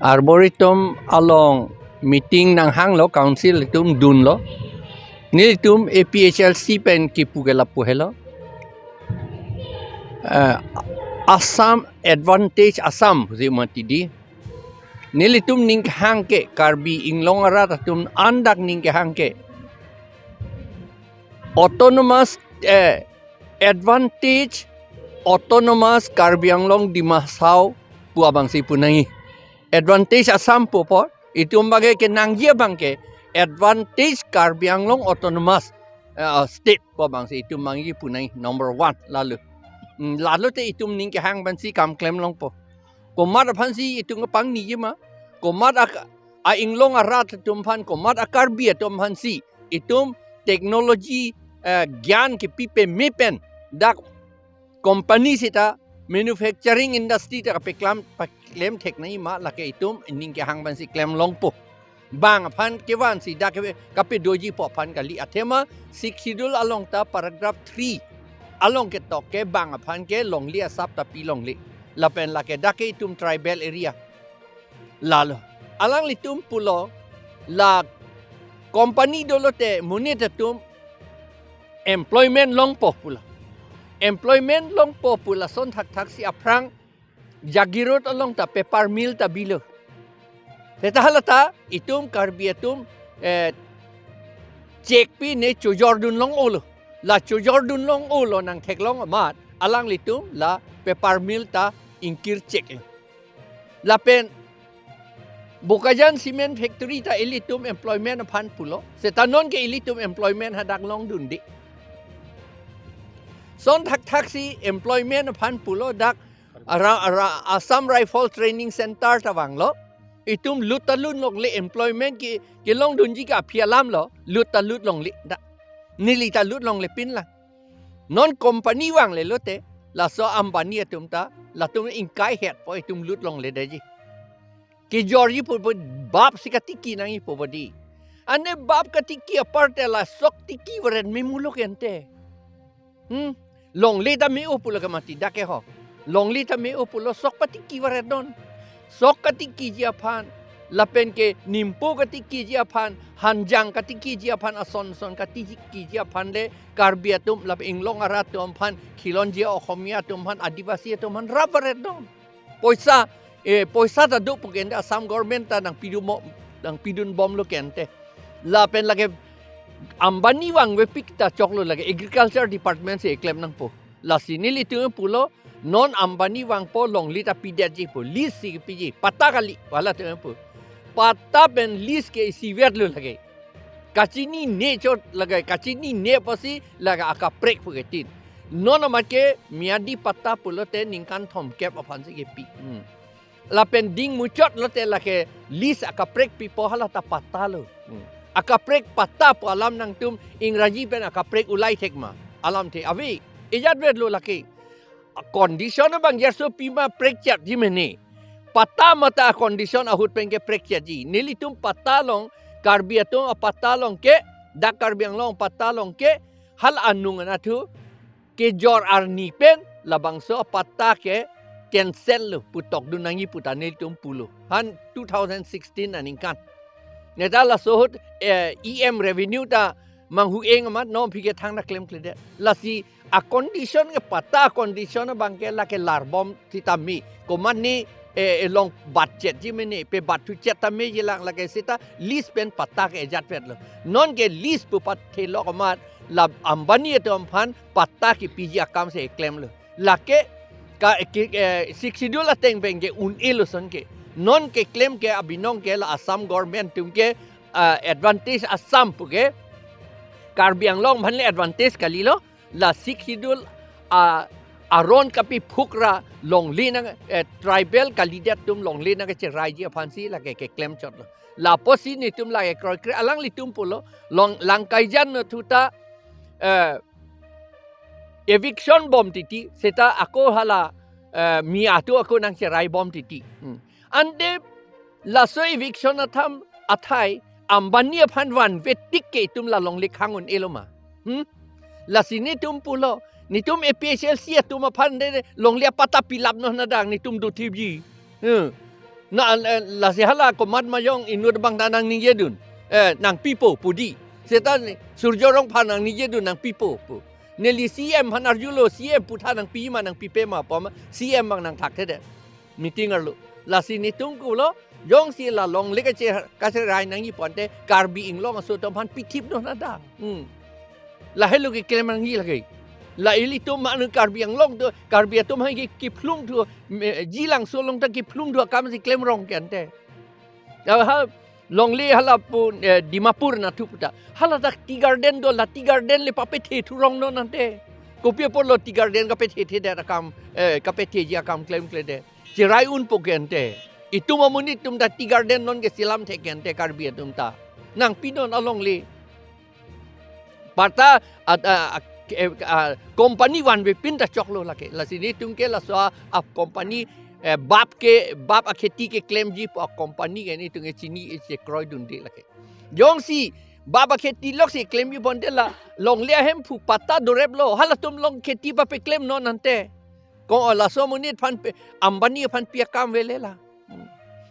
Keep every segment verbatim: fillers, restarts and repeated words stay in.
Arboretum along meeting nanghanglo, council atum dunlo. Nelitum A P H L C pen kipu ke lapu helo. Eh, Assam Advantage Assam pusi mati di. Nelitum ning kehang ke, Karbi Anglong arat atum an dak ning kehang ke, autonomous, eh, advantage autonomous Karbi Anglong Dima Hasao pu abangsi pu nangji. Advantage Assam pu apot, itum bangke kenangji abangke advantage Karbi Anglong Autonomous, eh, State pu abangsi itum nangji pu nangji number one lalo. Hmm, lalo te itum ning kehang aphansi kam klem longpo. Komat aphansi itum pangniji ma? Komat ak-, a-Anglong arat atum aphan, komat a-Karbi atum aphansi itum technology, eh, gyan kipi peme pen dak company sita manufacturing industry ta kapeklam, paklem thek nangji ma, lake itum ning kehang aphansi klem longpo. Bang aphan kevansi dak ke kapedojipo aphan kali, athema Sixth Schedule along ta paragraph three along ketok ke bang aphan ke longle asap ta pi longle. Lapen lake dak ke itum tribal area. Lalo alanglitum pulo, la company dolo te monit atum employment longpo pulo. Employment longpo pu lason thakthaksi aphrang Jagiroad along ta paper mill ta bilo. Seta hala ta itum Karbi atum, eh, chekpi ne chojordun long-olo. La chojordun long-olo nangtheklong amat alanglitum la paper mill ta ingkir cheklo. Lapen Bokajan Cement Factory ta ilitum employment aphan pulo. Seta non ke ilitum employment hadak longdunde. Son thakthaksi employment aphan pulo dak ara, ara Assam Rifle Training Center ta vanglo. Itum lut ta lut longle, employment ke, kelongdunji ke aphi alamlo, lut ta lut longle. Da. Neli ta lut longle pinlang. Non company vanglelo te, laso Ambani atum ta, latum ingkai hetpo itum lut longledetji. Kejorji pu, pu bap si katiki nangjipo bodi. Ane bap katiki apar te la sok tiki varet me mulo ke ante. Hmm? Longle ta me-o pulo ke mati dak ke ho. Longle ta me-o pulo sok patiki varet non. Sok katikiji aphan, lapen ke nimpo katikiji aphan, hanjang katikiji aphan, ason son katikiji aphan le Karbi atum lapen Anglong arat atum aphan, khilonjia Okhomia atum aphan, Adivasi atum aphan rap varet non. Poisa, eh, poisa ta do pu ke ante Assam government ta nangpidun mo, nangpidun bomlo ke ante. Lapen lake Ambani vangvepik ta choklo, lake Agriculture Department si eklem nangpo. Lasi nelitum pulo, non Ambani vangpo longle ta pidetji pu, lease si piji, patta kali, pu halatum pu. Patta pen lease ke isivetlo lake. Kachinine chot lake, kachinine apotsi lake akaprek pu ketin. Non amat ke miyadi patta pulote ningkan thomkep aphansi kepi. Hmm. Lapen ding muchot lote lake lease akaprek pipo, hala ta patta lo. Hmm. Akaprek patta pu alam nangtum Ingraji pen akaprek ulai thek ma? Alamthe ave. Ejat vetlo lake. Condition abang jarso pima prekchetji mene. Patta mate condition ahut pen ke prekchetji. Nelitum patta along, Karbi atum apatta along ke, dak Karbi Anglong patta along ke, hala anung anatthu kejor arni pen labangso apatta ke cancel lo pu tokdun nangji pu ta nelitum pulo. Han two thousand sixteen aningkan. Neta laso ahut, eh, E M revenue ta manghu-eng amat non aphi ke thangta klemkledet. Lasi acondition ke, patta acondition abang ke lake larbom sitame. Komatne, eh, elong batchetji mene, pebatthuchet tame jilang, lake seta lease pen patta ke ejat vetlo. Non ke lease pu patthe lok amat la Ambani atum aphan patta kepiji akam si eklemlo. Lake ka, ke, eh, Sixth Schedule ateng pen ke un-elo ason ke. Non keklem ke abinong ke la Assam government atum ke, ah, Advantage Assam pu ke Karbi Anglong aphan le advantage kalilo, la Sixth Schedule, ah, aron kapiphuk ra longle nang, eh, tribal kalidet atum longle nangkacheraiji aphansi lake keklem chotlo. Lapusi netum lake kroikre, alanglitum pulo, long Langkaijan anatthu ta, eh, eviction bom titi, seta ako hala, eh, mi atum ako nangcherai bom titi. Hmm. Ante laso eviction atham athai Ambani aphan vanve tik ke itum la longle khang un-elo ma? Hmm? Lasi netum pulo, netum A P H L C atum aphan de longle apatta pilap non hadak netum dothipji. Hmm. Na, eh, lasi hala komat majong inut abang ta nangningjedun. Eh, nangpipo pu di. Seta ni Surjya Rongphar nangningjedun nangpipo pu. Neli C M aphan arjulo, C M aphuthak nangpi ma nangpipe ma pu ma C M abang nangthakthedet. Meeting arlo. Lasi netum kulo, jongsi la longle kache, kacherai nangji ponte, Karbi Anglong aso atum aphan pithip no nada. Hmm. Lahelo keklem nangji lake. La ilitum manu Karbi Anglong atum, Karbi atum aphan ke kephlung atum, me, Jilangso along ta kephlung atum akam si klem rong ke ante. Ya, ha, longle hala pu, eh, Dimapur nathu puta. Hala ta tea garden do, la tea garden le papethe thurong non ante. Kopi apotlo tea garden kapethe thedet akam, eh, kapetheji akam klemkledet. Cherai unpo ke ante. Itum amonit atum ta tea garden non ke selamthe ke ante Karbi atum ta. Nangpi non alongle. Patta, ah, ah, ah, eh, ah, company vanvepin ta choklo lake. Lasi netum ke laso a, a company, eh, bap ke, bap akheti keklemji pu a company ke netum ke chini, eh, chekroidunde lake. Jongsi bap akheti loksi klemji ponte la longle ahemphu patta doreplo. Halatum along kheti papeklem non ante. Ko laso amonit aphan pe, Ambani aphan pi akam avelang. Hmm.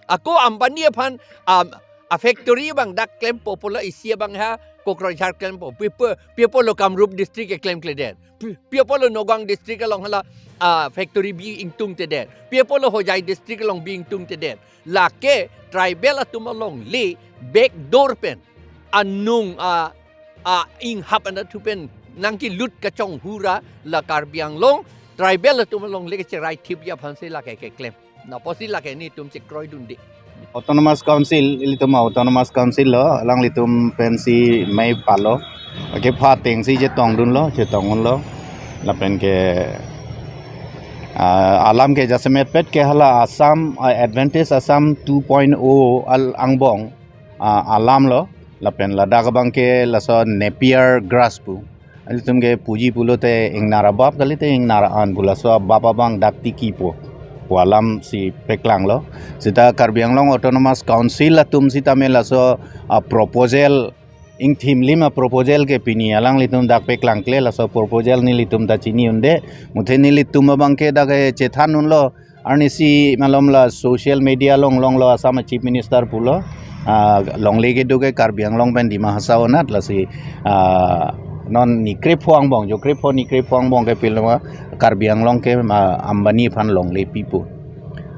Ako Ambani aphan, um, a factory abang dak klempo pu la isi abang ha Kokrajhar klempo. Pi apo, pi apotlo Kamrup district keklemkledet. Pi, pi apotlo Nagaon district along hala, ah, factory bi ingtungtedet. Pi apotlo Hojai district along bi ingtungtedet. Lake tribal atum alongle backdoor pen. Anung, ah, ah, inghap anatthu pen nangkelut kachonghu ra la Karbi Anglong tribal atum alongle kacherai thipji aphansi lake keklem. Na apotsi lake netum chekroidunde. Autonomous Council, ilitum Autonomous Council lo, alanglitum pensi mei palo. Kepha atengsi chetongdunlo, chetongdunlo. Lapen ke, ah, alam ke jasemet pet ke hala Assam, ah, Advantage Assam two point oh al angbong, ah, alam lo. Lapen ladak abang ke laso Napier grass pu. Ilitum ke puji pulote ingnar abap kalite ingnar an pu laso abap abang dak tikipo pu alam si peklanglo. Seta Karbi Anglong Autonomous Council atum sitame laso, ah, proposal ingthim lima proposal ke pini alanglitum dak peklangkle laso proposal nelitum ta chini unde. Muthe nelitum abang ke dak, eh, chethan unlo. Arnisi malom la social media along longlo Assam Chief Minister pulo. Ah, longle kedo ke Karbi Anglong pen Dima Hasao anat lasi, ah, non ni krepho angbong, jo krepho ni krepho angbong ke piloma Karbi Anglong ke, ah, Ambani aphan longle pipo.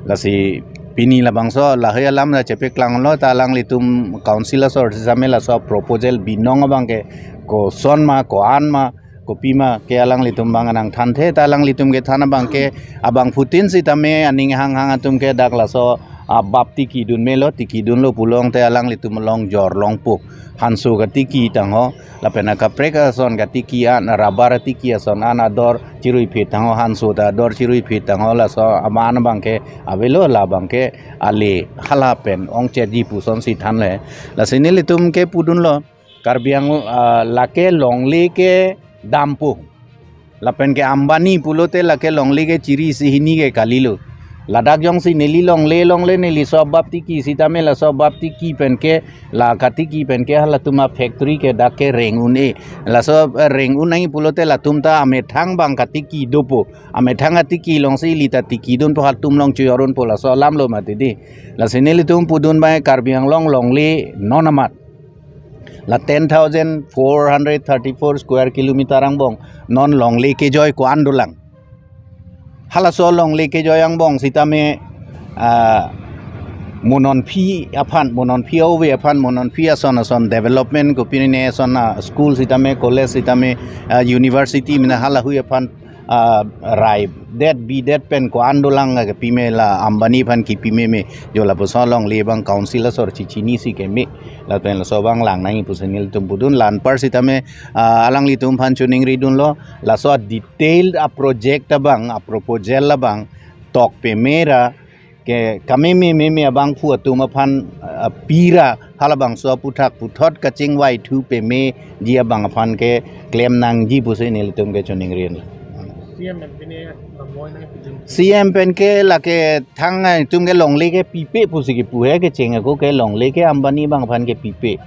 Lasi pini labangso lahai alam la chepeklanglo ta alanglitum council asor sitame laso proposal binong abang ke koson ma, ko-an ma, kopima ke alanglitum abang nangthanthe ta alanglitum kethan abang ke abangphutin sitame aning hanghang atum ke dak laso abap tikidun melo, tikidunlo pulote alanglitum along jor longpo. Hanso katiki tangho, lapen akaprek ason katiki an, rubber tiki ason an ador chiruiphit tangho, hanso ta ador chiruiphit tangho, laso aman abang ke avelo, labang ke ale hala pen ongcherji pusonsi thanle. Lasi nelitum ke pudunlo. Karbi Anglong, ah, lake longle ke dampo. Lapen ke Ambani pulote lake longle ke chiri isi hini ke kalilo. Ladak jongsi neli longle, longle neli laso abap tiki sitame laso abap tiki pen ke la katiki pen ke halatum a factory ke dak ke reng un-e. Laso, eh, reng un nangji pulote latum ta amethang abang katiki dopo. Amethang atiki alongsi ili ta tikidunpo, halatum along chojordunpo, laso alamlo mati di. Lasi nelitum pudun abang Karbi Anglong longle non amat. La ten thousand four hundred thirty-four square kilometer angbong non longle kejoi ko-an dolang. Halaso longle kejoi angbong sitame, ah, mo non phi aphan, mo non phi ove aphan, mo non phi ason ason development kopine ason, ah, school sitame, college sitame, ah, university mena halahui aphan, ah, raidet bidet pen ko-an dolang ke pime la Ambani aphan kipimeme, jo lapuson longle abang council asor chichinisi keme, lapen laso abang lang nangji pusi nelitum pudun. La anpar sitame, ah, alanglitum aphan choningridunlo, laso a detailed a project abang, a proposal abang tok peme ra ke kameme meme abangphu atum aphan, ah, pi ra halabangso aphuthak puthot kachingvai thu pemeji abang aphan ke klem nangji pusi nelitum ke choningri. C M pen pine, ah, moi nang pijin. C M pen ke lake thang, ah, itum ke longle ke pipe pusi kipu he, kecheng ako ke longle ke Ambani abang aphan ke pipe.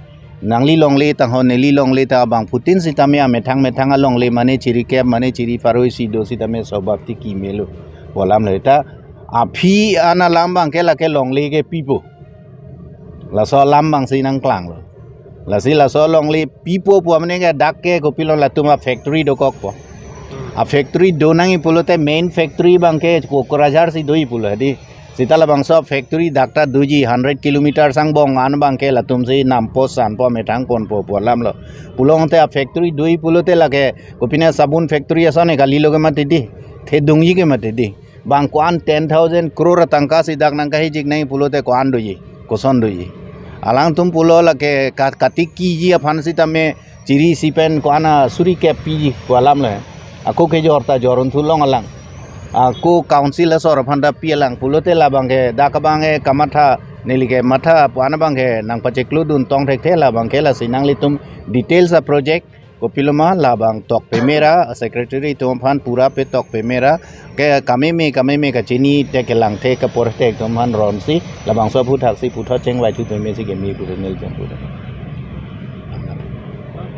Nangli longle tangho, neli longle ta abangphutin sitame amethang methang alongle mane chiri kep mane chiri pharo isi do sitame laso abap tiki melo pu alamlo ta. Aphi an alam abangke lake longle kepipo. Laso alam abangsi nangklanglo. Lasi laso longle pipo pu amene ke dak ke kopilo latum a-factory dokokpo. A-factory do nangji pulote main factory abangke Kokrajhar si doji pulo di. Seta labangso factory dak ta doji hundred kilometer angbong an abangke latumsi nampo sanpo methang ponpo pu alamlo. Pulote a-factory doji pulote lake kopine sabun factory ason e kalilo ke mati di. Thedungji ke mati di. Bang ko-an ten thousand crore atangka si dak nangkahijik nangji pulote ko-an doji, koson doji. Alangtum pulo lake ka-, katikiji aphan sitame chiri sipen ko-an a suri kep piji pu alamlo. Ako kejor ta jor unthu longlong alang. Ako council asor aphan ta pi alang pulote labangke dak abangke kamatha neli ke matha pu an abangke nangpacheklodun tong thekthe labangke lasi nanglitum details a-project kopiloma labang tok pemera secretary atum aphan pura pe tok pemera ke kameme kameme kachini te kelangthe kaporte atum aphan ronsi labangso aphuthaksi puthot chengvai thu pemesi kemi pura nel jam pura.